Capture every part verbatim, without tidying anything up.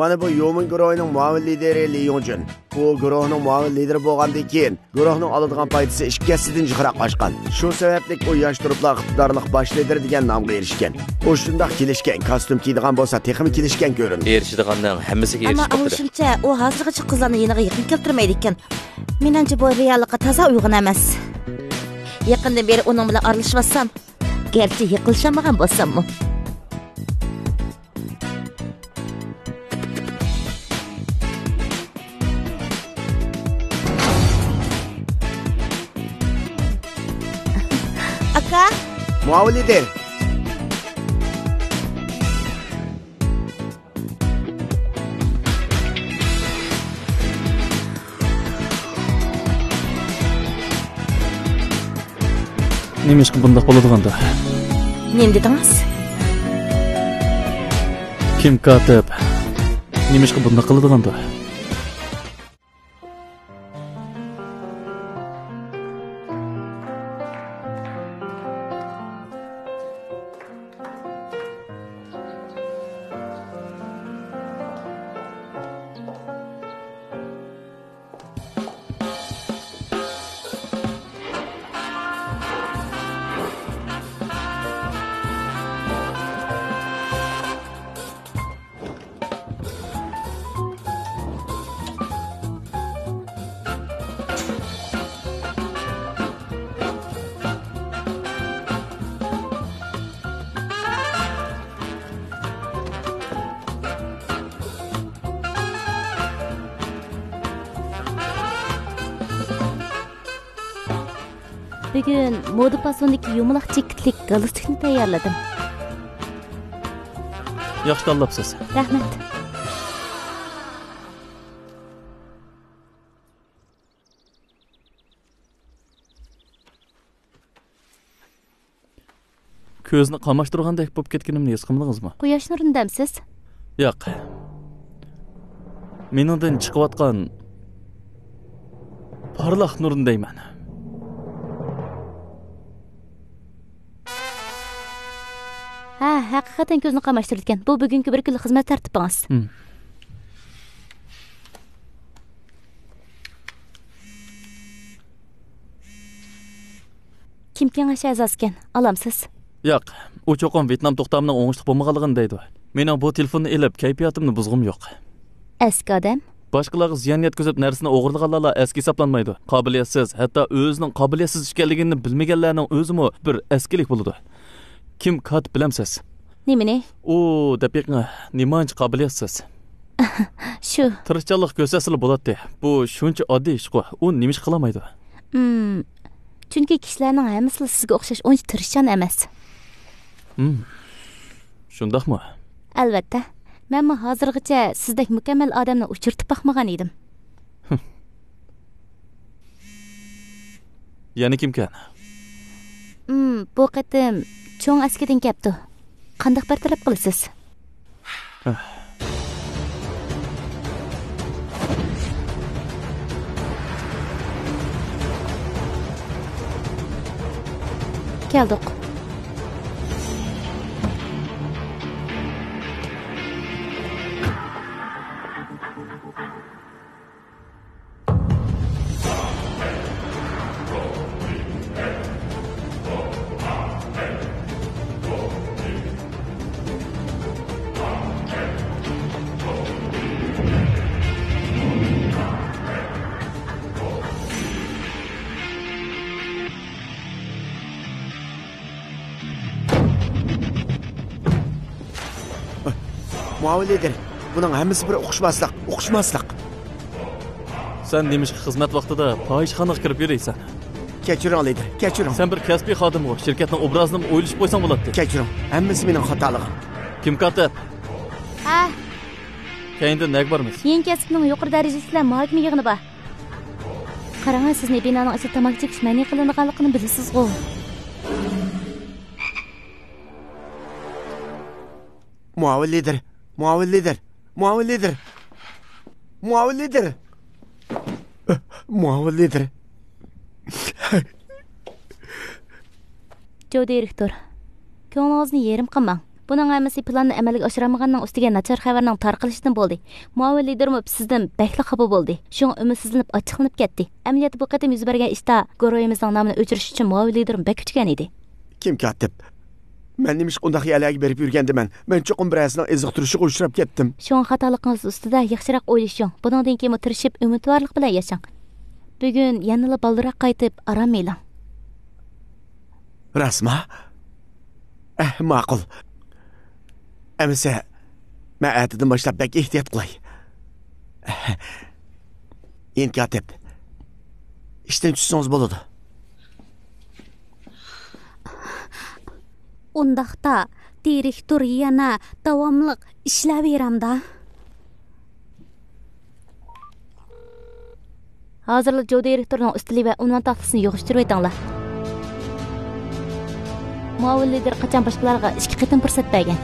مانا بۇ يومىن گۇرۇھىنىڭ مۇئاۋىن لىدىرى لى يۇڭجۈن. ئۇ گۇرۇھنىڭ مۇئاۋىن لىدىرى بولغاندىن كېيىن، گۇرۇھنىڭ ئالىدىغان پايدىسى ئىككى ھەسسىدىن جىقراق ئاشقان. شۇ سەۋەبلىك ئۇ ياش تۇرۇپلا ئىقتىدارلىق باش لىدىر دېگەن نامغا ئېرىشكەن. ئۇ شۇنداق كېلىشكەن، كاستيۇم كىيىدىغان بولسا تېخىمۇ كېلىشكەن كۆرۈنىدۇ. ئېرىشىدىغاننىڭ ھەممىسىگە ئەمما ئېرىشىپ بوپتۇ. ئاڭلىشىمچە، ئۇ ھازىرغىچە قىزلارنى يېنىغا يېقىن كەلتۈرمەيدىكەن. مېنىڭچە، بۇ رېئاللىققا تازا ئۇيغۇن ئەمەس. يېقىندىن بېرى ئۇنىڭ بىلەن ئارىلىشىۋاتسام، گەرچە يېقىنلىشالمىغان بولساممۇ. ئاكا. مۇئاۋىن لىدىر. نېمىشقا بۇنداق بولىدىغاندۇ؟ نېمە دېدىڭىز؟ كىم كاتىپ؟ نېمىشقا بۇنداق قىلىدىغاندۇ؟ بۈگۈن مودا پاسوندىكى يۇمىلاق جېكېتلىك گالستۇكنى تەييارلىدىم. ياخشى تاللاپسىز. رەھمەت. كۆزنى قاماشتۇرغاندەك بولۇپ كەتكىنىمنى ھېس قىلمىدىڭىزمۇ؟ قۇياش نۇرىنى دەمسىز؟ ياق. مېنىڭدىن چىقىۋاتقان پارلاق نۇرنى دەيمەن. ھە، ھەقىقەتەن كۆزنى قاماشتۇرىدىكەن. بۇ بۈگۈنكى بىر كۈنلۈك خىزمەت تەرتىپىڭىز. ھىم. كىم كېڭەش ئەزاسىكەن، ئالامسىز؟ ياق، ئۇ چوقۇم ۋيېتنام توختامىنىڭ ئوڭۇشلۇق بولمىغانلىقىنى دەيدۇ. مېنىڭ بۇ تېلېفوننى ئېلىپ، كەيپىياتىمنى بۇزغۇم يوق. ئەسكى ئادەم؟ باشقىلارغا زىيان يەتكۈزۈپ، نەرسىنى ئوغرىلىغانلارلا ئەسكى ھېسابلانمايدۇ. قابىلىيەتسىز، ھەتتا ئۆزىنىڭ قابىلىيەتسىز ئىكەنلىكىنى بىلمىگەنلەرنىڭ ئۆزىمۇ بىر ئەسكىلىك بولىدۇ. كىم كاتىپ بىلەمسىز؟ نېمىنى؟ ئۇ، دەپ بېقىڭ، نېمانچە قابىلىيەتسىز. شۇ. تىرىشچانلىق كۆرسەتسىلا بولاتتى. بۇ شۇنچە ئاددىي ئىشقۇ، ئۇ نېمە ئىش قىلالمايدۇ؟ ئىم، چۈنكى كىشىلەرنىڭ ھەممىسىلا سىزگە ئوخشاش ئۇنچە تىرىشچان ئەمەس. ھىم، شۇنداقمۇ؟ ئەلۋەتتە. مەنمۇ ھازىرغىچە سىزدەك مۇكەممەل ئادەمنى ئۇچرىتىپ باقمىغان ئىدىم. يەنە كىمكەن؟ ئىم، بۇ قېتىم چوڭ ئەسكىدىن كەپتۇ. قانداق بىر تەرەپ قىلىسىز؟ كەلدۇق. مۇئاۋىن لىدىر، بۇنىڭ ھەممىسى بىر ئۇقۇشماسلىق، ئۇقۇشماسلىق. سەن نېمىشقا خىزمەت ۋاقتىدا پاھىشخانىغا كىرىپ يۈرىسەن؟ كەچۈرۈڭ، لىدىر، كەچۈرۈڭ. سەن بىر كەسپىي خادىمغۇ، شىركەتنىڭ ئوبرازىنىمۇ ئويلىشىپ قويساڭ بولاتتى. كەچۈرۈڭ، ھەممىسى مېنىڭ خاتالىقىم. كىم كاتىپ؟ ھە؟ كەينىدىن نەگە بارىمىز؟ يېڭى كەسىپنىڭ يۇقىرى دەرىجىلىك بىلەن مۇھاكىمە يىغىنى بار. قاراڭ، سىزنى بىنانىڭ ئىچىدە تاماكا چېكىش مەنئى قىلىنغانلىقىنى بىلىسىزغۇ؟ مۇئاۋىن لىدىر، مۇئاۋىن لىدىر، مۇئاۋىن لىدىر. مۇئاۋىن لىدىر. مۇئاۋىن لىدىر. جو دىرېكتور، كۆڭلىڭىزنى يېرىم قىلماڭ. بۇنىڭ ھەممىسى پىلاننى ئەمەلگە ئاشۇرالمىغاننىڭ ئۈستىگە ناچار خەۋەرنىڭ تارقىلىشىدىن بولدى. مۇئاۋىن لىدېرمۇ سىزدىن بەكلا خاپا بولدى. شۇڭا ئۈمىدسىزلىنىپ، ئاچچىقلىنىپ كەتتى. ئەمەلىيەتتە بۇ قېتىم يۈز بەرگەن ئىشتا گورويىمىزنىڭ نامىنى ئۆچۈرۈش ئۈچۈن مۇئاۋىن لىدېرمۇ بەك كۈچىگەن ئىدى. كىم كاتىپ؟ مەن نېمىشقا ئۇنداق يەرلەرگە بېرىپ يۈرگەندىمەن؟ مەن چوقۇم بىرەرسىنىڭ ئېزىقتۇرۇشىغا ئۇچراپ كەتتىم. شۇڭا خاتالىقىڭىز ئۈستىدە ياخشىراق ئويلىشىڭ. بۇنىڭدىن كېيىنمۇ تىرىشىپ، ئۈمىدۋارلىق بىلەن ياشاڭ. بۈگۈن يەنىلا بالدۇرراق قايتىپ، ئارام ئېلىڭ. راستما؟ ئەھ، ماقۇل. ئەمىسە، مەن ئەتىدىن باشلاپ بەك ئېھتىيات قىلاي. ئىن كاتىپ، ئىشتىن چۈشسىڭىز بولىدۇ. ئۇنداقتا، دىرېكتور يەنە داۋاملىق ئىشلەۋېرەمدا. ھازىرلا جو دىرېكتورنىڭ ئۈستىلى ۋە ئۇنۋان تاختىسىنى يىغىشتۇرۇۋېتىڭلار. مۇئاۋىن لىدىر قاچان باشقىلارغا ئىككى قېتىم پۇرسەت بەرگەن.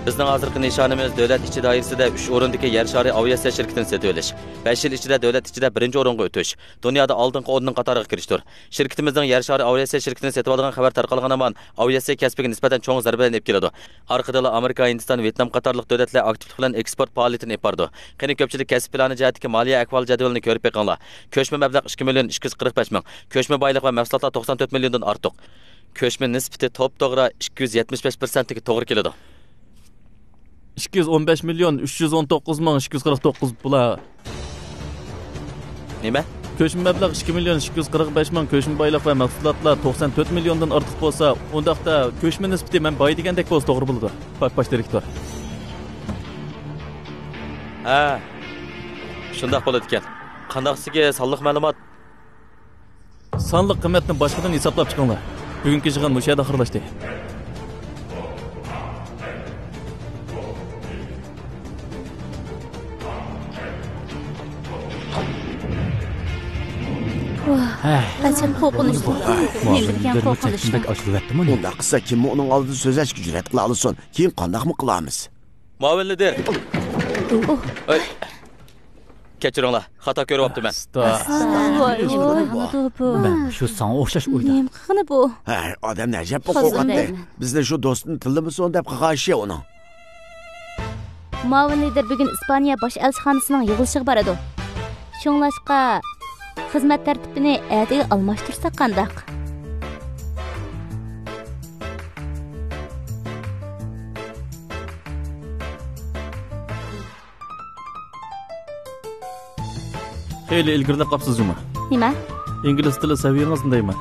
بىزنىڭ ھازىرقى نىشانىمىز دۆلەت ئىچى دائىرىسىدە ئۈچ ئورۇندىكى يەر شارى ئاۋىئاتسىيە شىركىتىنى سېتىۋېلىش. بەش يىل ئىچىدە دۆلەت ئىچىدە بىرىنچى ئورۇنغا ئۆتۈش. دۇنيادا ئالدىنقى ئورۇننىڭ قاتارىغا كىرىشتۇر. شىركىتىمىزنىڭ يەر شارى ئاۋىئاتسىيە شىركىتىنى سېتىۋالىدىغان خەۋەر تارقالغان ھامان ئاۋىئاتسىيە كەسپىگە نىسبەتەن چوڭ زەربىلەرنى ئېلىپ كېلىدۇ. ئارقىدىنلا ئامېرىكا، ھىندىستان، ۋيېتنام قاتارلىق دۆلەتلەر ئاكتىپلىق بىلەن ئېكسپورت پائالىيىتىنى ئېلىپ بارىدۇ. قېنى كۆپچىلىك كەسىپ پىلانى جەھەتتىكى مالىيە ئەھۋال جەدۋىلىنى كۆرۈپ بېقىڭلار. كۆچمە مەبلەغ ئىككى مىليون ئىككى يۈز قىرىق بەش مىڭ، كۆچمە بايلىق ۋە مەھسۇلاتلار توقسان تۆت مىليوندىن ئارتۇق. كۆچمە نىسبىتى توپتوغرا ئىككى يۈز يەتمىش بەش پىرسەنتكە توغرا كېلىدۇ. ئىككى يۈز ئون بەش مىليون ئۈچ يۈز ئون توققۇز مىڭ ئىككى يۈز قىرىق توققۇز بۇلا. نېمە؟ كۆچمە مەبلەغ ئىككى مىليون ئىككى يۈز قىرىق بەش مىڭ، كۆچمە بايلىق ۋە مەھسۇلاتلار توقسان تۆت مىليوندىن ئارتۇق بولسا، ئۇنداقتا كۆچمە نىسبىتى مەن باي دېگەندەك بولسا توغرا بولىدۇ. باش، باش دىرېكتور. ھە، شۇنداق بولىدىكەن. قانداقسىكى سانلىق مەلۇمات؟ سانلىق قىممەتنى باشقىدىن ھېسابلاپ چىقىڭلار. بۈگۈنكى يىغىن مۇشۇ يەردە ئاخىرلاشتى. ۋاھ، ئەجەب قورقۇنچلۇق. نېمە دېگەن قورقۇنچلۇق. ئۇنداق قىلسا كىممۇ ئۇنىڭ ئالدىدا سۆزلەشكە جۈرئەت قىلالىسۇن؟ كېيىن قانداقمۇ قىلارمىز؟ مۇئاۋىن لىدىر. ئۇھ. ئەي. كەچۈرۈڭلار، خاتا كۆرۈۋاپتىمەن. ئەستا. ۋاي، ۋاي، ۋاي. مەن شۇ ساڭا ئوخشاش ئويدا. نېمە قىلغىنى بۇ؟ ھە، ئادەمنى ئەجەب قورقۇتتى. بىزنى شۇ دوستىنى تىللىمىسۇن دەپ قىلغان ئىشى ئۇنىڭ. مۇئاۋىن لىدىر بۈگۈن ئىسپانىيە باش ئەلچىخانىسىنىڭ يىغىلىشىغا بارىدۇ. شۇڭلاشقا، خىزمەت تەرتىپىنى ئەتىگە ئالماشتۇرساق قانداق؟ خېلى ئىلگىرىلەپ قاپسىز جۇمۇ. نېمە؟ ئىنگلىز تىلى سەۋىيىڭىزنى دەيمەن.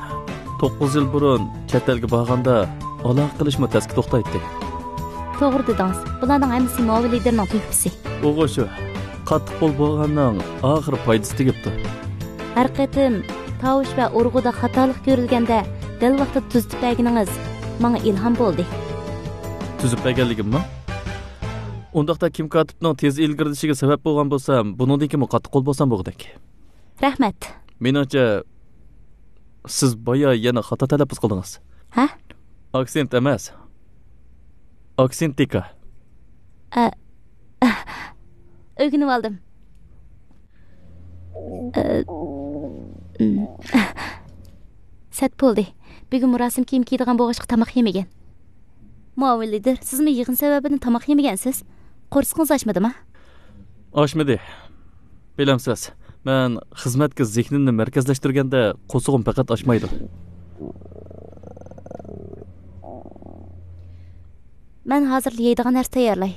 توققۇز يىل بۇرۇن چەت ئەلگە بارغاندا ئالاقە قىلىشمۇ تەسكە توختايتتى. توغرا دېدىڭىز. بۇلارنىڭ ھەممىسى مۇئاۋىن لىدىرنىڭ تۆھپىسى. ئۇغۇ شۇ. قاتتىق قول بولغاننىڭ ئاخىرى پايدىسى تېگىپتۇ. ھەر قېتىم تاۋۇش ۋە ئۇرغۇدا خاتالىق كۆرۈلگەندە، دەل ۋاقتىدا تۈزىتىپ بەرگىنىڭىز ماڭا ئىلھام بولدى. تۈزۈپ بەرگەنلىكىممۇ؟ ئۇنداقتا كىم كاتىپنىڭ تېز ئىلگىرىلىشىگە سەۋەب بولغان بولسام، بۇنىڭدىن كېيىنمۇ قاتتىق قول بولسام بولغۇدەك. رەھمەت. مېنىڭچە، سىز بايا يەنە خاتا تەلەپپۇز قىلدىڭىز. ھە؟ ئاكسېنت ئەمەس. ئاكسېنتىكا. ئە، ئە، ئۆگىنىۋالدىم. ئە، ئىم. سەت بولدى. بۈگۈن مۇراسىم كىيىم كىيىدىغان بولغاچقا تاماق يېمىگەن. مۇئاۋىن لىدىر، سىزمۇ يىغىن سەۋەبىدىن تاماق يېمىگەنسىز. قورسىقىڭىز ئاچمىدىما؟ ئاچمىدى. بىلەمسىز، مەن خىزمەتكە زېھنىمنى مەركەزلەشتۈرگەندە قورسىقىم پەقەت ئاچمايدۇ. مەن ھازىرلا يەيدىغان نەرسە تەييارلاي.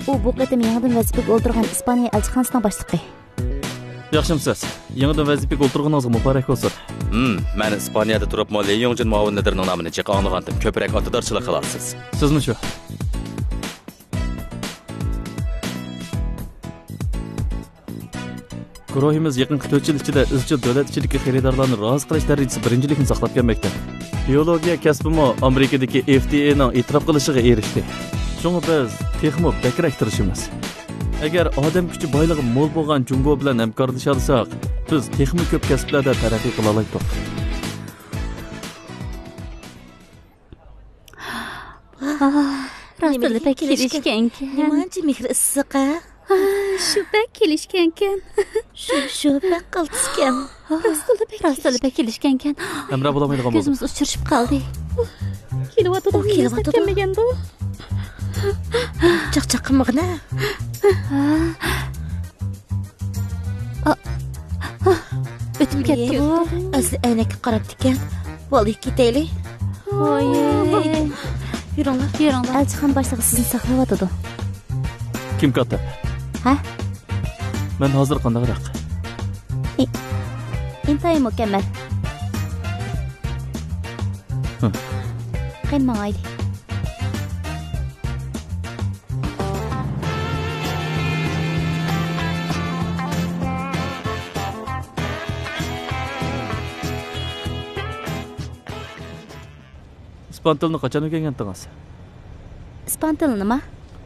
ئۇ بۇ قېتىم يېڭىدىن ۋەزىپىگە ئولتۇرغان ئىسپانىيە ئەلچىخانىسىنىڭ باشلىقى. ياخشىمۇسىز؟ يېڭىدىن ۋەزىپىگە ئولتۇرغىنىڭىزغا مۇبارەك بولسۇن. ھىم، مەن ئىسپانىيەدە تۇرۇپمۇ لى يۇڭجىن مۇئاۋىن لىدىرنىڭ نامىنى جىق ئاڭلىغانتىم. كۆپرەك ئاتىدارچىلىق قىلارسىز. سىزمۇ شۇ. گۇرۇھىمىز يېقىنقى تۆت يىل ئىچىدە ئىزچىل دۆلەت ئىچىدىكى خېرىدارلارنى رازى قىلىش دەرىجىسى بىرىنچىلىكنى ساقلاپ كەلمەكتە. بىيولوگىيە كەسپىمۇ ئامېرىكىدىكى ئېف دى ئېنىڭ ئېتىراپ قىلىشىغا ئېرىشتى. شۇڭا بىز تېخىمۇ بەكرەك تىرىشىمىز. ئەگەر ئادەم كۈچى بايلىقى مول بولغان جۇڭگو بىلەن ھەمكارلىشالىساق، بىز تېخىمۇ كۆپ كەسىپلەردە تەرەققىي قىلالايتتۇق. ئاھ، راستلا بەك كېلىشكەنكەن. نېمانچە مېھرى ئىسسىق، ھە؟ ئاھ، شۇ بەك كېلىشكەنكەن. شۇ، شۇ بەك قالتىسكەن. ئاھ، راستلا بەك، راستلا بەك كېلىشكەنكەن. ھەمراھ بولالمايدىغان بولدۇم. كۆزىمىز ئۇچرىشىپ قالدى. كېلىۋاتىدۇ، ئۇ كېلىۋاتىدۇ. چاقچاق قىلمىغىن، ھە؟ ئا، ئا، ئۆتۈپ كەتتىغۇ. ئەسلى ئەينەككە قاراپتىكەن. ۋاللى كېتەيلى. ۋاي. يۈرۈڭلار. يۈرۈڭلار. ئەلچىخانا باشلىقى سىزنى ساقلاۋاتىدۇ. كىم كاتىپ؟ ھە؟ مەن ھازىر قانداقراق؟ ئى، ئىنتايىن مۇكەممەل. ھە. قېنى ماڭايلى. ئىسپان تىلىنى قاچان ئۆگەنگەنتىڭىز؟ ئىسپان تىلىنىما؟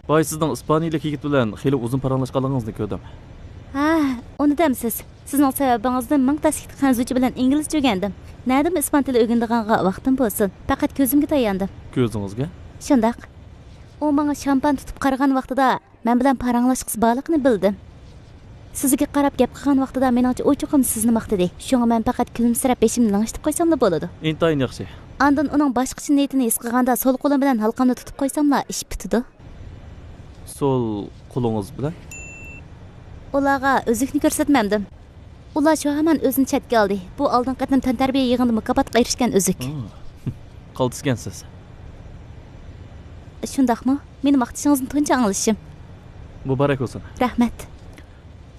بايا سىزنىڭ ئىسپانىيىلىك يىگىت بىلەن خېلى ئۇزۇن پاراڭلاشقانلىقىڭىزنى كۆردۈم. ھە، ئۇنى دەمسىز؟ سىزنىڭ سەۋەبىڭىزدىن مىڭ تەسلىكتىكى خەنزۇچە بىلەن ئىنگلىزچە ئۆگەندىم. نەدىمۇ ئىسپان تىلى ئۆگىنىدىغانغا ۋاقتىم بولسۇن. پەقەت كۆزۈمگە تاياندىم. كۆزىڭىزگە؟ شۇنداق. ئۇ ماڭا شامپان تۇتۇپ قارىغان ۋاقتىدا مەن بىلەن پاراڭلاشقۇسى بارلىقىنى بىلدىم. سىزگە قاراپ گەپ قىلغان ۋاقتىدا مېنىڭچە ئۇ چوقۇم سىزنى ماختىدى. شۇڭا مەن پەقەت كۈلۈمسىرەپ بېشىمنى لىڭشىتىپ قويساملا بولىدۇ. ئىنتايىن ياخشى. ئاندىن ئۇنىڭ باشقىچە نىيىتىنى ھېس قىلغاندا سول قولۇم بىلەن ھالقامنى تۇتۇپ قويساملا ئىش پۈتىدۇ. سول قولىڭىز بىلەن؟ ئۇلارغا ئۈزۈكنى كۆرسەتمەمدىم. ئۇلار شۇ ھامان ئۆزىنى چەتكە ئالدى. بۇ ئالدىنقى قېتىم تەنتەربىيە يىغىنىدا مۇكاپات قايرىشكەن ئۈزۈك. ھا. قالتىسكەنسىز. شۇنداقمۇ؟ مېنى ماختىشىڭىزنى تۇنجى ئاڭلىشىم. مۇبارەك بولسۇن. رەھمەت.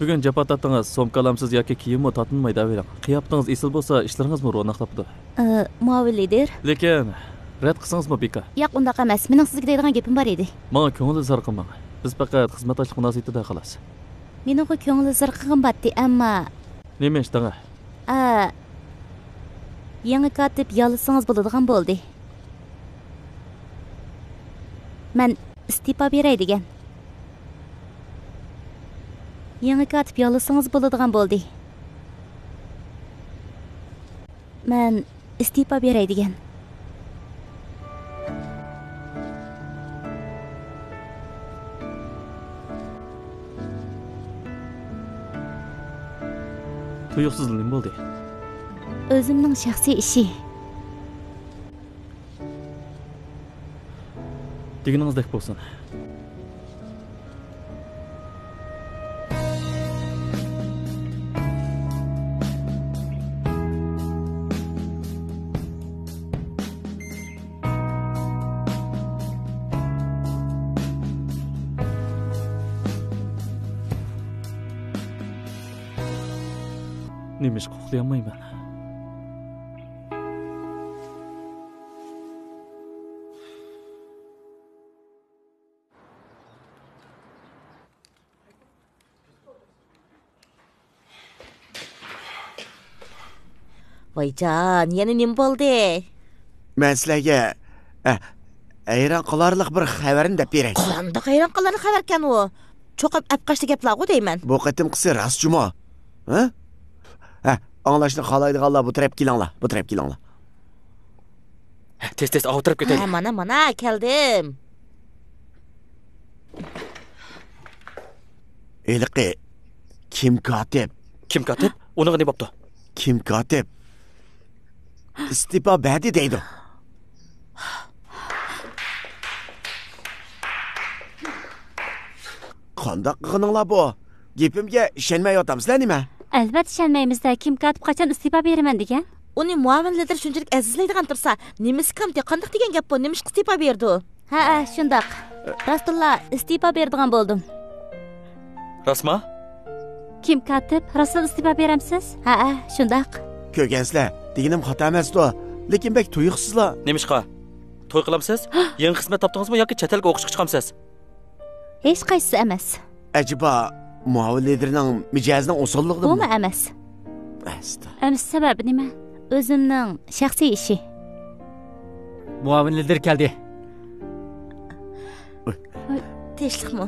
بۈگۈن جاپا تارتتىڭىز، سومكا ئالامسىز ياكى كىيىممۇ تارتىنماي دەۋېرىڭ. قىياپىتىڭىز ئېسىل بولسا، ئىشلىرىڭىزمۇ روناق تاپىدۇ. ئى، مۇئاۋىن لىدىر. لېكىن، رەت قىلسىڭىزمۇ بىكار. ياق، ئۇنداق ئەمەس. مېنىڭ سىزگە دەيدىغان گېپىم بار ئىدى. ماڭا كۆڭۈل ئىزھار قىلماڭ. بىز پەقەت خىزمەتداشلىق مۇناسىۋىتىدە، خالاس. مېنىڭغۇ كۆڭۈل ئىزھار قىلغۇم بارتتى، ئەمما. نېمە ئىش دەڭە؟ ئا، يېڭى كاتىپ ياللىسىڭىز بولىدىغان بولدى. مەن ئىستېپا بېرەي دېگەن. يېڭى كاتىپ ياللىسىڭىز بولىدىغان بولدى. مەن ئىستېپا بېرەي دېگەن. تۇيۇقسىزلا نېمە بولدى؟ ئۆزۈمنىڭ شەخسىي ئىشى. دېگىنىڭىزدەك بولسۇن. نېمىشقا ئۇخلىيالمايمەن؟ ۋايجان، يەنە نېمە بولدى؟ مەن سىلەرگە، ئە، ھەيران قالارلىق بىر خەۋەرنى دەپ بېرەي. قانداق ھەيران قالارلىق خەۋەركەن ئۇ؟ چوقۇم ئەپقاچتى گەپلەرغۇ دەيمەن. بۇ قېتىمقىسى راستچۇمۇ؟ ھە؟ ھە، ئاڭلاشنى خالايدىغانلار بۇ تەرەپكە كېلىڭلار، بۇ تەرەپكە كېلىڭلار. تېز، تېز، ئاۋۇ تەرەپكە ئۆتەيلى. ھە، مانا، مانا، كەلدىم. ھېلىقى كىم كاتىپ؟ كىم كاتىپ؟ ئۇنىڭغا نېمە بوپتۇ؟ كىم كاتىپ ئىستېپا بەردى دەيدۇ. قانداق قىلغىنىڭلار بۇ؟ گېپىمگە ئىشەنمەيۋاتامسىلەر نېمە؟ ئەلۋەتتە ئىشەنمەيمىز-دە، كىم كاتىپ قاچان ئىستېپا بېرىمەن دېگەن؟ ئۇنى مۇئاۋىن لىدىر شۇنچىلىك ئەزىزلەيدىغان تۇرسا، نېمىسى كەمتى، قانداق دېگەن گەپ بۇ؟ نېمىشقا ئىستېپا بېرىدۇ؟ ھەئە، شۇنداق. راستتىنلا ئىستېپا بېرىدىغان بولدۇم. راستما؟ كىم كاتىپ، راستلا ئىستېپا بېرەمسىز؟ ھەئە، شۇنداق. كۆرگەنسىلەر، دېگىنىم خاتا ئەمەستۇ، لېكىن بەك تۇيۇقسىزلا. نېمىشقا؟ توي قىلامسىز؟ يېڭى خىزمەت تاپتىڭىزمۇ ياكى چەت ئەلگە ئوقۇشقا چىقامسىز؟ ھېچقايسىسى ئەمەس. ئەجەبا، مۇئاۋىن لىدىرنىڭ مىجەزىنىڭ ئوساللىقىدىنمۇ؟ بۇمۇ ئەمەس. ئەستا. ئەمىسە سەۋەبى نېمە؟ ئۆزۈمنىڭ شەخسىي ئىشى. مۇئاۋىن لىدىر كەلدى. تىنچلىقمۇ؟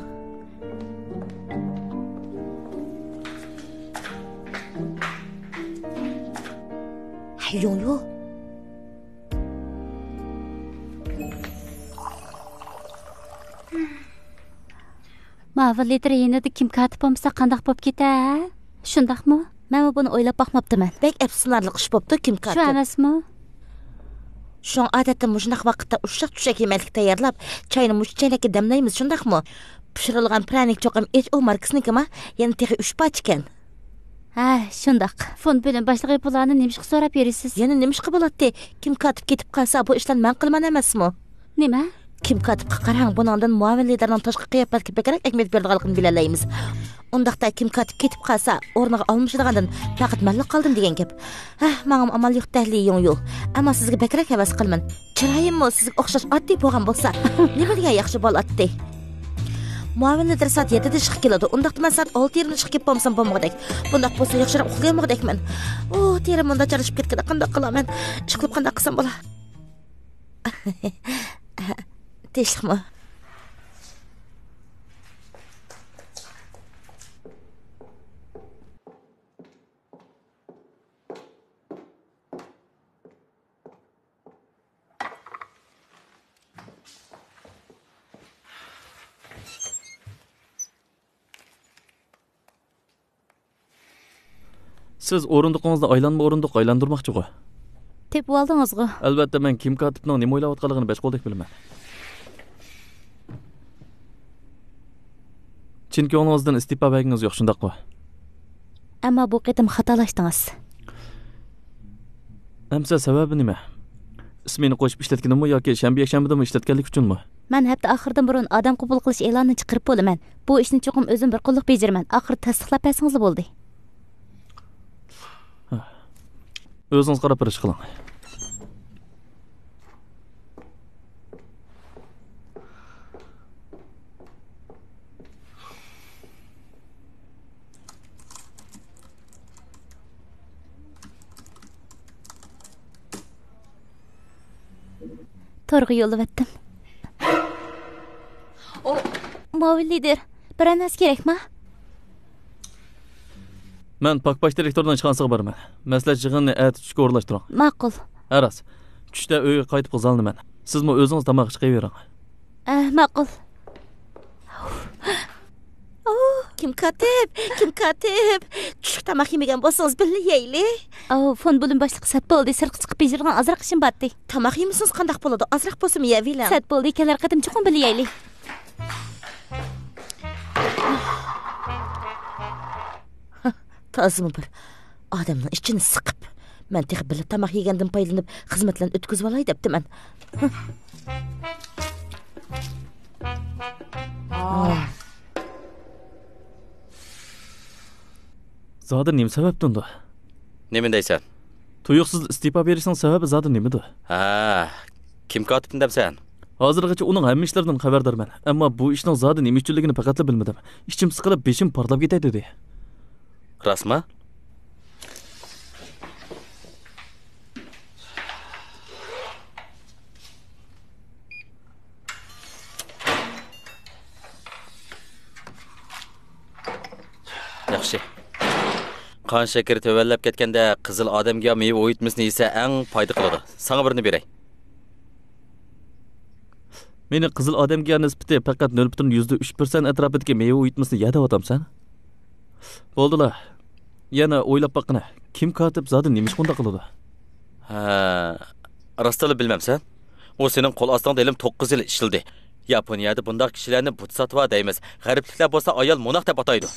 ھەي، يۇڭيۇ. مۇئاۋىن لىدىر يېنىدا كىم كاتىپ بولمىسا قانداق بولۇپ كېتە؟ شۇنداقمۇ؟ مەنمۇ بۇنى ئويلاپ باقماپتىمەن. بەك ئەپسۇسلىنارلىق ئىش بوپتۇ، كىم شۇ كاتىپ. ئەمەسمۇ؟ شۇڭا ئادەتتە مۇشۇنداق ۋاقىتتا ئۇششاق چۈشەك يېمەكلىك تەييارلاپ، چاينى مۇشۇ چەينەككە دەملەيمىز، شۇنداقمۇ؟ پىشۇرۇلغان پىرەنىك چوقۇم ئېچ ئو ماركىسىنىڭكىما؟ يەنە تېخى ئۈچ پارچىكەن. ھە، شۇنداق. فوند بۆلۈم باشلىقى بۇلارنى نېمىشقا سوراپ يۈرىسىز؟ يەنە نېمىشقا بولاتتى؟ كىم كاتىپ كېتىپ قالسا، بۇ ئىشلارنى مەن قىلىمەن ئەمەسمۇ؟ نېمە؟ كىم كاتىپقا قاراڭ، بۇنىڭدىن مۇئاۋىن لىدىرنىڭ تاشقى قىياپەتكە بەكرەك ئەھمىيەت بېرىدىغانلىقىنى بىلەلەيمىز. ئۇنداقتا كىم كاتىپ كېتىپ قالسا، ئورنىغا ئالمىشىدىغاندىن پەقەت مەنلا قالدىم دېگەن گەپ. ھە، ماڭىمۇ ئامال يوق، دەھلى يۇڭيۇ. ئەمما سىزگە بەكرەك ھەۋەس قىلىمەن. چىرايىممۇ سىزگە ئوخشاش ئاددىي بولغان بولسا، نېمە دېگەن ياخشى بولاتتى. مۇئاۋىن لىدىر سائەت يەتتىدە ئىشقا كېلىدۇ. ئۇنداقتا مەن سائەت ئالتە يېرىمدە ئىشقا كېلىپ بولمىسام بولمىغۇدەك. بۇنداق بولسا ياخشىراق ئۇخلىيالمىغۇدەكمەن. ئۇ، تېرەم مۇنداق چارچىشىپ كەتكەندە قانداق قىلارمەن؟ ئىشقىلىپ قانداق قىلسام بولا؟ تىنچلىقمۇ؟ سىز ئورۇندۇقىڭىزنى ئايلانما ئورۇندۇققا ئايلاندۇرماقچىغۇ؟ تېپىۋالدىڭىزغۇ؟ ئەلۋەتتە، مەن كىم كاتىپنىڭ نېمە ئويلاۋاتقانلىقىنى بەش قولدەك بىلىمەن. چىن كۆڭلىڭىزدىن ئىستېپا بەرگىڭىز يوق، شۇنداققۇ؟ ئەمما بۇ قېتىم خاتالاشتىڭىز. ئەمسە سەۋەبى نېمە؟ ئىسمىنى قوشۇپ ئىشلەتكىنىمۇ ياكى شەنبە يەكشەنبىدىمۇ ئىشلەتكەنلىكى ئۈچۈنمۇ؟ مەن ھەپتە ئاخىرىدىن بۇرۇن ئادەم قوبۇل قىلىش ئېلانىنى چىقىرىپ بولىمەن. بۇ ئىشنى چوقۇم ئۆزۈم بىر قوللۇق بېجىرىمەن. ئاخىرىدا تەستىقلاپ بەرسىڭىزلا بولدى. ئۆزىڭىز قاراپ بېرىش قىلىڭ. تورغا يوللىۋەتتىم. ئۇ، مۇئاۋىن لىدىر، بىرەر نەرسە كېرەكما؟ مەن پاك باش دىرېكتورنىڭ ئىشخانىسىغا بارىمەن. مەسلىھەت يىغىنىنى ئەتە چۈشكە ئورۇنلاشتۇرۇڭ. ماقۇل. ھە راست. چۈشتە ئۆيگە قايتىپ غىزالىنىمەن. سىزمۇ ئۆزىڭىز تاماق ئىشقا كىرىۋېرىڭ. ئە، ماقۇل. ئاۋۇ، كىم كاتىپ؟ كىم كاتىپ؟ چۈشلۈك تاماق يېمىگەن بولسىڭىز، بىللە يەيلى. ئاۋۇ، فوند بۆلۈم باشلىقى سەت بولدى، سىرتقا چىقىپ بېجىرىدىغان ئازراق ئىشىم بارتى. تاماق يېمىسىڭىز قانداق بولىدۇ؟ ئازراق بولسىمۇ يەۋېلىڭ. سەت بولدى، كېلەر قېتىم چوقۇم بىللە يەيلى. تازىمۇ بىر ئادەمنىڭ ئىچىنى سىقىپ، مەن تېخى بىللە تاماق يېگەندىن پايدىلىنىپ خىزمەتلەرنى ئۆتكۈزۈۋالاي دەپتىمەن. زادى نېمە سەۋەبتىندۇ؟ نېمە دەيسەن؟ تۇيۇقسىز ئىستېپا بېرىشنىڭ سەۋەبى زادى نېمىدۇ؟ ھە، كىم كاتىپنى دەمسەن؟ ھازىرغىچە ئۇنىڭ ھەممە ئىشلىرىدىن خەۋەردارمەن. ئەمما بۇ ئىشنىڭ زادى نېمە ئۈچۈنلۈكىنى پەقەتلا بىلمىدىم. ئىچىم سىقىلىپ، بېشىم پارتلاپ كېتەي دېدى. راستما؟ ياخشى. قان شېكىرى تۆۋەنلەپ كەتكەندە، قىزىل ئادەمگە مېۋە ئۇيۇتمىسىنى يېسە ئەڭ پايدا قىلىدۇ. ساڭا بىرنى بېرەي. مېنى قىزىل ئادەمگە نىسبىتى پەقەت نۆل پۈتۈن يۈزدە ئۈچ پىرسەنت ئەتراپىدىكى مېۋە ئۇيۇتمىسىنى يە دەۋاتامسەن؟ بولدىلا. يەنە ئويلاپ باققىنا، كىم كاتىپ زادى نېمىشقا ئۇنداق قىلىدۇ؟ ھە، راستلا بىلمەمسەن؟ ئۇ سېنىڭ قول ئاستىڭدا ھېلىمۇ توققۇز يىل ئىشلىدى. ياپونىيەدە بۇنداق كىشىلەرنى بۇت ساتىۋا دەيمىز. غەربلىكلەر بولسا ئايال موناخ دەپ ئاتايدۇ.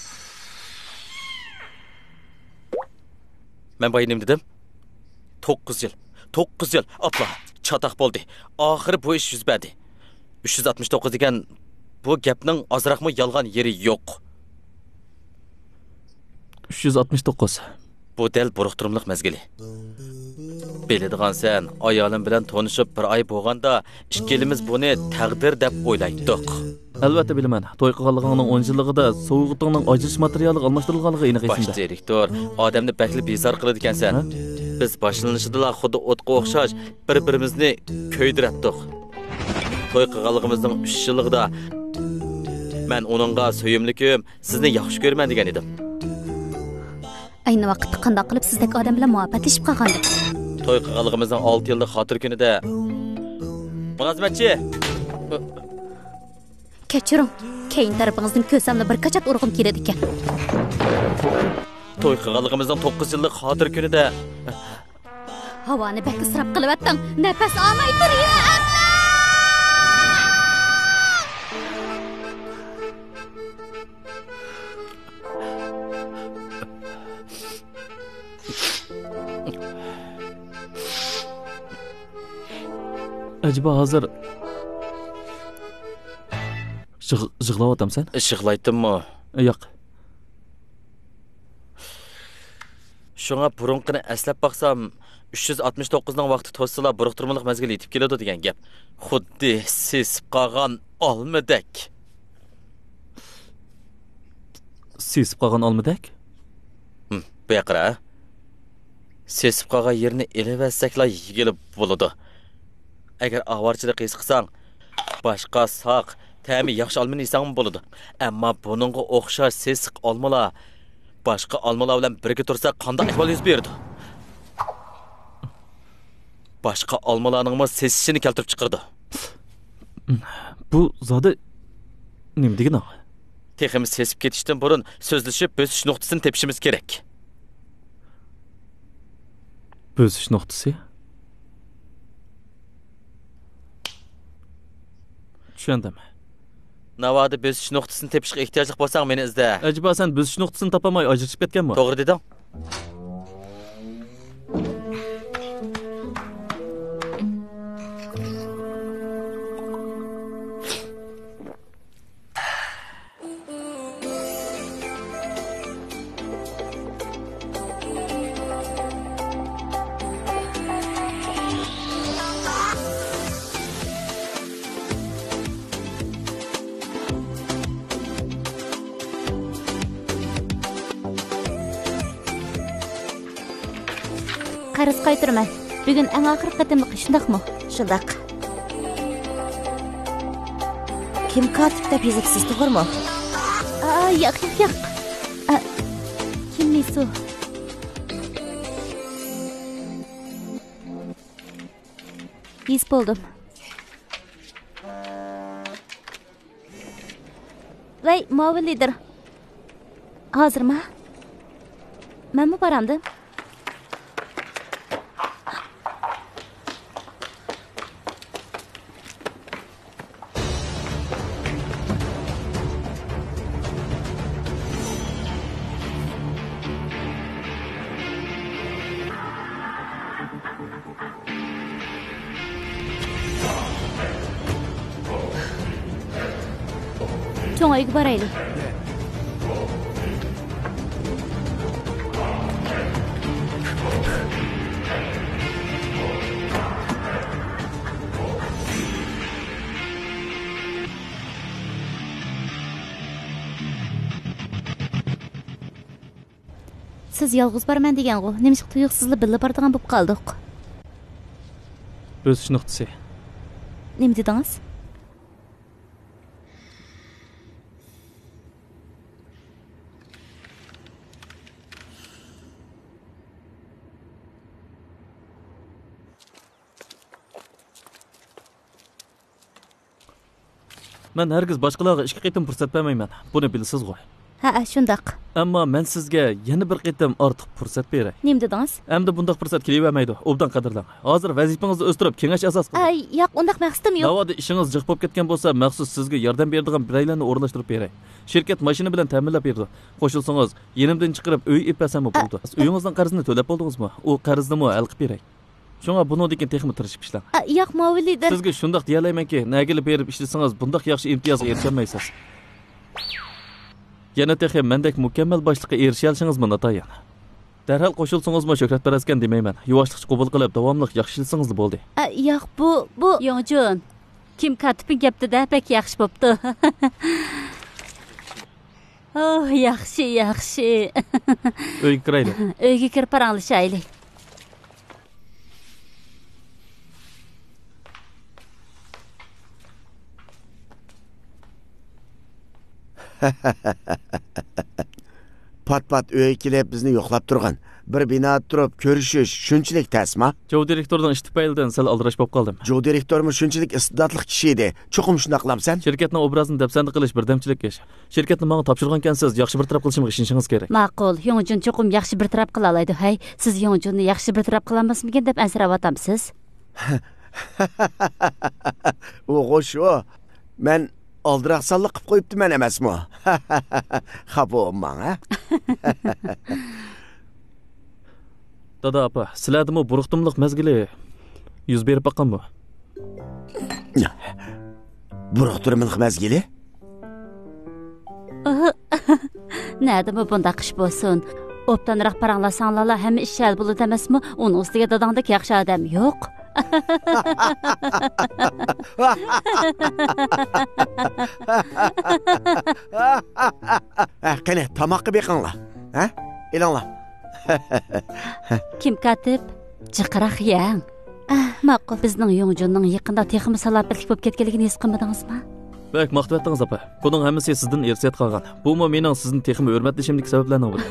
مەن بايا نېمە دېدىم؟ توققۇز يىل. توققۇز يىل. ئاپلا. چاتاق بولدى. ئاخىرى بۇ ئىش يۈز بەردى. ئۈچ يۈز ئاتمىش توققۇز دېگەن بۇ گەپنىڭ ئازراقمۇ يالغان يېرى يوق. ئۈچ يۈز ئاتمىش توققۇز. بۇ دەل بۇرۇقتۇرۇملۇق مەزگىلى. بىلىدىغانسەن، ئايالىم بىلەن تونۇشۇپ بىر ئاي بولغاندا، ئىككىلىمىز بۇنى تەقدىر دەپ ئويلايتتۇق. ئەلۋەتتە بىلىمەن. توي قىلغانلىقىڭنىڭ ئون يىللىقىدا سوۋغىتىڭنىڭ ئاجرىشىش ماتېرىيالىغا ئالماشتۇرۇلغانلىقى ئېنىق باش ئېسىمدە. دىرېكتور، ئادەمنى بەكلا بىزار قىلىدىكەنسەن. ھە؟ بىز باشلىنىشىدىلا خۇددى ئوتقا ئوخشاش بىر-بىرىمىزنى كۆيدۈرەتتۇق. توي قىلغانلىقىمىزنىڭ ئۈچ يىللىقىدا مەن ئۇنىڭغا سۆيۈملۈكۈم، سىزنى ياخشى كۆرىمەن دېگەن ئىدىم. ئەينى ۋاقىتتا قانداق قىلىپ سىزدەك ئادەم بىلەن مۇھەببەتلىشىپ قالغاندىم؟ توي قىلغانلىقىمىزنىڭ ئالتە يىللىق خاتىرە كۈنىدە. مۇلازىمەتچى! كەچۈرۈڭ، كەينى تەرىپىڭىزدىن كۆرسەملا بىر كاچات ئۇرغۇم كېلىدىكەن. توي قىلغانلىقىمىزنىڭ توققۇز يىللىق خاتىرە كۈنىدە. ھاۋانى بەك ئىسراپ قىلىۋەتتىڭ. نەپەس ئالماي تۇر، يا ئاللا! ئەجەبا ھازىر يىغ-، يىغلاۋاتامسەن؟ يىغلايتتىممۇ؟ ياق. شۇڭا بۇرۇنقىنى ئەسلەپ باقسام، ئۈچ يۈز ئاتمىش توققۇزنىڭ ۋاقتى توشسىلا، بۇرۇقتۇرمىلىق مەزگىل يېتىپ كېلىدۇ دېگەن گەپ. خۇددى سېسىپ قالغان ئالمىدەك. سېسىپ قالغان ئالمىدەك؟ ھىم، بۇ ياققا قارا. سېسىپ قالغان يېرىنى ئېلىۋەتسەكلا يېگىلى بولىدۇ. ئەگەر ئاۋارىچىلىك ھېس قىلساڭ، باشقا ساق، تەمى ياخشى ئالمىنى يېسەڭمۇ بولىدۇ. ئەمما بۇنىڭغا ئوخشاش سېسىق ئالمىلار باشقا ئالمىلار بىلەن بىرگە تۇرسا قانداق ئەھۋال يۈز بېرىدۇ؟ باشقا ئالمىلارنىڭمۇ سېسىشىنى كەلتۈرۈپ چىقىرىدۇ. بۇ زادى نېمە دېگىنىڭ؟ تېخىمۇ سېسىپ كېتىشتىن بۇرۇن سۆزلىشىپ بۆسۈش نۇقتىسىنى تېپىشىمىز كېرەك. بۆسۈش نۇقتىسى؟ چۈشەندىم. ناۋادا بۆسۈش نۇقتىسىنى تېپىشقا ئېھتىياجلىق بولساڭ، مېنى ئىزدە. ئەجەبا سەن بۆسۈش نۇقتىسىنى تاپالماي ئاجرىشىپ كەتكەنمۇ؟ توغرا دېدىڭ. قەرز قايتۇرىمەن. بۈگۈن ئەڭ ئاخىرقى قېتىملىقى، شۇنداقمۇ؟ شۇنداق. كىم كاتىپ دەپ يېزىپسىز، توغرىمۇ؟ ئا، ياق، ياق، ياق. ئا، كىم مىسۇ؟ ھېس بولدۇم. ۋەي، مۇئاۋىن لىدىر. ھازىرما؟ مەنمۇ بارامدىم. چوڭ ئۆيگە بارايلى. سىز يالغۇز بارىمەن دېگەنغۇ؟ نېمىشقا تۇيۇقسىزلا بىللە بارىدىغان بولۇپ قالدۇق؟ بۆسۈش نۇقتىسى. نېمە دېدىڭىز؟ مەن ھەرگىز باشقىلارغا ئىككى قېتىم پۇرسەت بەرمەيمەن. بۇنى بىلىسىزغۇ؟ ھەئە، شۇنداق. ئەمما مەن سىزگە يەنە بىر قېتىم ئارتۇق پۇرسەت بېرەي. نېمە دېدىڭىز؟ ئەمدى بۇنداق پۇرسەت كېلىۋەرمەيدۇ. ئوبدان قەدىرلەڭ. ھازىر ۋەزىپىڭىزنى ئۆستۈرۈپ، كېڭەش ئاساس قىلىڭ. ئەي، ياق، ئۇنداق مەقسىتىم يوق. ناۋادا ئىشىڭىز جىق بولۇپ كەتكەن بولسا، مەخسۇس سىزگە ياردەم بېرىدىغان بىرەيلەننى ئورۇنلاشتۇرۇپ بېرەي. شىركەت ماشىنا بىلەن تەمىنلەپ بېرىدۇ. قوشۇلسىڭىز، يېنىمدىن چىقىرىپ ئۆي ئېلىپ بەرسەممۇ بولىدۇ. ئە، ئۆيىڭىزنىڭ قەرزىنى تۆلەپ بولدىڭىزمۇ؟ ئۇ قەرزنىمۇ ھەل قىلىپ بېرەي. شۇڭا بۇنىڭدىن كېيىن تېخىمۇ تىرىشىپ ئىشلەڭ. ئە، ياق، مۇئاۋىن لىدىر. سىزگە شۇنداق دېيەلەيمەنكى، نەگىلا بېرىپ ئىشلىسىڭىز، بۇنداق ياخشى ئىمتىيازغا ئېرىشەلمەيسىز. يەنە تېخى مەندەك مۇكەممەل باشلىققا ئېرىشەلىشىڭىزمۇ ناتايىن. دەرھال قوشۇلسىڭىزمۇ شۆھرەتپەرەسكەن دېمەيمەن. يۇۋاشلىقچە قوبۇل قىلىپ، داۋاملىق ياخشى ئىشلىسىڭىزلا بولدى. ئە، ياق، بۇ، بۇ. يوڭجۇن، كىم كاتىپىڭ گەپتە-دە، بەك ياخشى بوپتۇ. ئوھ، ياخشى، ياخشى. ئۆيگە كىرەيلى. ئۆيگە كىرىپ پاراڭلىشايلى. پات-پات ئۆيگە كېلىپ بىزنى يوقلاپ تۇرغان. بىر بىنادا تۇرۇپ كۆرۈشۈش شۇنچىلىك تەسما؟ جو دىرېكتورنىڭ ئىشى تۈپەيلىدىن سەل ئالدىراش بولۇپ قالدىم. جو دىرېكتورمۇ شۇنچىلىك ئىستېداتلىق كىشى ئىدى. چوقۇم شۇنداق قىلامسەن؟ شىركەتنىڭ ئوبرازىنى دەپسەندە قىلىش بىردەمچىلىك ئىش. شىركەتنى ماڭا تاپشۇرغانكەنسىز، ياخشى بىر تەرەپ قىلىشىمغا ئىشىنىشىڭىز كېرەك. ماقۇل، يۇڭجۇن چوقۇم ياخشى بىر تەرەپ قىلالايدۇ. ھەي، سىز يۇڭجۇننى ياخشى بىر تەرەپ قىلالماسمىكىن دەپ ئەنسىرەۋاتامسىز؟ ئۇغۇ شۇ. مەن ئالدىراقسانلىق قىلىپ قويۇپتىمەن ئەمەسمۇ؟ خاپا بولماڭ، ھە؟ دادا، ئاپا، سىلەردىمۇ بۇرۇقتۇملۇق مەزگىلى يۈز بېرىپ باققانمۇ؟ بۇرۇقتۇرمىلىق مەزگىلى؟ نەدىمۇ بۇنداق ئىش بولسۇن؟ ئوبدانراق پاراڭلاشساڭلارلا ھەممە ئىش ھەل بولىدۇ ئەمەسمۇ؟ ئۇنىڭ ئۈستىگە داداڭدەك ياخشى ئادەم يوق. ھە، قېنى، تاماققا بېقىڭلار. ھە؟ ئېلىڭلار. كىم كاتىپ؟ جىقراق يەڭ. ئاھ، ماقۇل. بىزنىڭ يۇڭجۇننىڭ يېقىندا تېخىمۇ سالاپەتلىك بولۇپ كەتكەنلىكىنى ھېس قىلمىدىڭىزمۇ؟ بەك ماختىۋەتتىڭىز، ئاپا. بۇنىڭ ھەممىسى سىزدىن ئىرسىيەت قالغان. بۇمۇ مېنىڭ سىزنى تېخىمۇ ھۆرمەتلىشىمدىكى سەۋەبلەرنىڭ بىرى.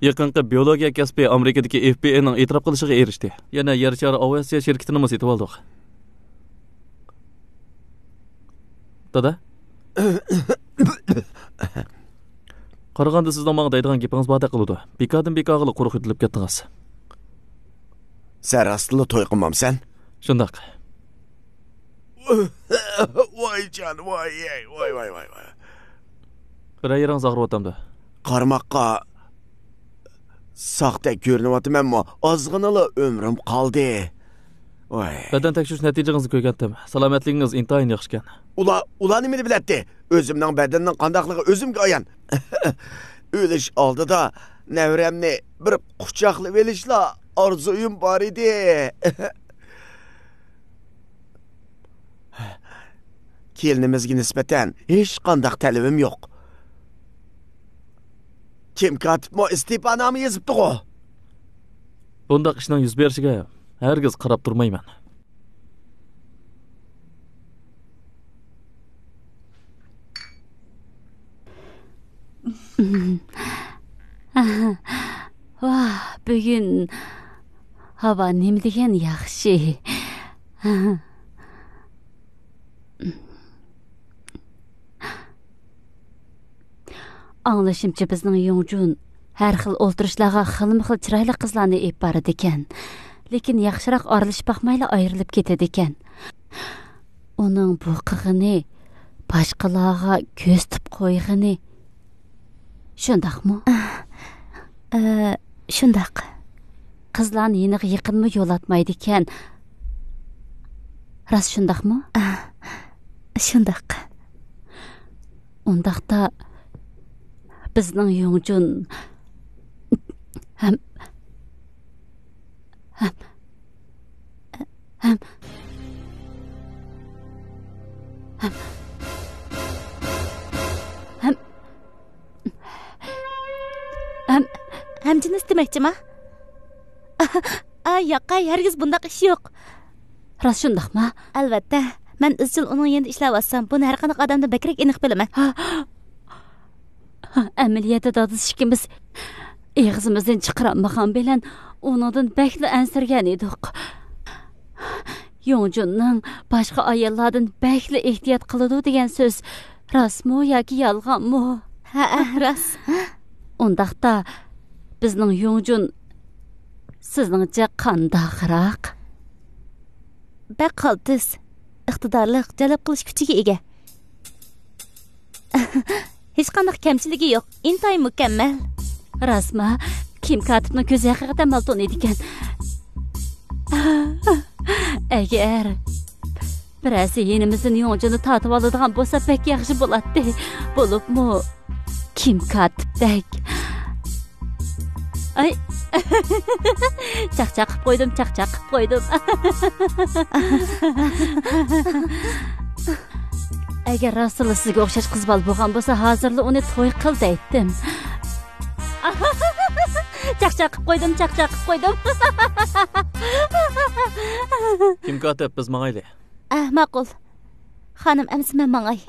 يېقىنقى بىيولوگىيە كەسپى ئامېرىكىدىكى ئېف بىي ئاينىڭ ئېتىراپ قىلىشىغا ئېرىشتى. يەنە يەر شارى ئاۋىئاتسىيە شىركىتىنىمۇ سېتىۋالدۇق. دادا؟ قارىغاندا سىزنىڭ ماڭا دەيدىغان گېپىڭىز باردەك قىلىدۇ. بىكاردىن بىكارغىلا قۇرۇق يۆتىلىپ كەتتىڭىز. سەن راستلا توي قىلمامسەن؟ شۇنداق. ۋاي جان، ۋاي، ۋاي، ۋاي، ۋاي، ۋاي. بىرەر يېرىڭىز ئاغرىۋاتامدۇ؟ قارىماققا ساختەك كۆرۈنۈۋاتىمەنمۇ؟ ئازغىنىلا ئۆمرۈم قالدى. ۋاي. بەدەن تەكشۈرۈش نەتىجىڭىزنى كۆرگەنتىم. سالامەتلىكىڭىز ئىنتايىن ياخشىكەن. ئۇلار، ئۇلار نېمىنى بىلەتتى؟ ئۆزۈمنىڭ بەدىنىنىڭ قانداقلىقى ئۆزۈمگە ئايان. ئۆلۈش ئالدىدا نەۋرەمنى بىر قۇچاقلىۋېلىشلا ئارزۇيۇم بار ئىدى. كېلىنىمىزگە نىسبەتەن ھېچقانداق تەلىپىم يوق. كىم كاتىپمۇ ئىستېپانامۇ يېزىپتىغۇ؟ بۇنداق ئىشنىڭ يۈز بېرىشىگە ھەرگىز قاراپ تۇرمايمەن. ۋاھ، بۈگۈن ھاۋا نېمە دېگەن ياخشى. ئاڭلىشىمچە، بىزنىڭ يۇڭجۇن ھەر خىل ئولتۇرۇشلارغا خىلمۇ خىل چىرايلىق قىزلارنى ئېلىپ بارىدىكەن. لېكىن ياخشىراق ئارىلىشىپ باقمايلا ئايرىلىپ كېتىدىكەن. ئۇنىڭ بۇ قىلغىنى باشقىلارغا كۆرسىتىپ قويغىنى شۇنداقمۇ؟ ئە، شۇنداق. قىزلارنى يېنىغا يېقىنمۇ يولاتمايدىكەن. راست شۇنداقمۇ؟ ئە، شۇنداق. ئۇنداقتا بىزنىڭ يۇڭجۇن ھەم، ھەم، ھەم، ھەم، ھەم، ھەم، ھەم جىنس دېمەكچىما؟ ئا، ياقاي، ھەرگىز بۇنداق ئىش يوق. راست شۇنداقما؟ ئەلۋەتتە. مەن ئىزچىل ئۇنىڭ يېنىدا ئىشلەۋاتسام، بۇنى ھەرقانداق ئادەمدىن بەكرەك ئېنىق بىلىمەن. ئەمەلىيەتتە دادىسى ئىككىمىز ئېغىزىمىزدىن چىقىرالمىغان بىلەن ئۇنىڭدىن بەكلا ئەنسىرىگەن ئىدۇق. يۇڭجۇننىڭ باشقا ئاياللاردىن بەكلا ئېھتىيات قىلىدۇ دېگەن سۆز راستمۇ ياكى يالغانمۇ؟ ھەئە، راست. ئۇنداقتا بىزنىڭ يۇڭجۇن سىزنىڭچە قانداقراق؟ بەك قالتىس، ئىقتىدارلىق، جەلپ قىلىش كۈچىگە ئىگە. ھېچقانداق كەمچىلىكى يوق، ئىنتايىن مۇكەممەل. راستما؟ كىم كاتىپنىڭ كۆزى ھەقىقەتەن مالتون ئىدىكەن. ئەگەر بىرەرسى يېنىمىزدىن يۇڭجۇننى تارتىۋالىدىغان بولسا بەك ياخشى بولاتتى. بولۇپمۇ كىم كاتىپتەك. ئاي. چاقچاق قىپ قويدۇم، چاقچاق قىپ قويدۇم. ئەگەر راستلا سىزگە ئوخشاش قىز بالا بولغان بولسا، ھازىرلا ئۇنى توي قىل دەيتتىم. چاقچاق قىپ قويدۇم، چاقچاق قىپ قويدۇم. كىم كاتىپ، بىز ماڭايلى. ئە، ماقۇل. خانىم، ئەمسە مەن ماڭاي.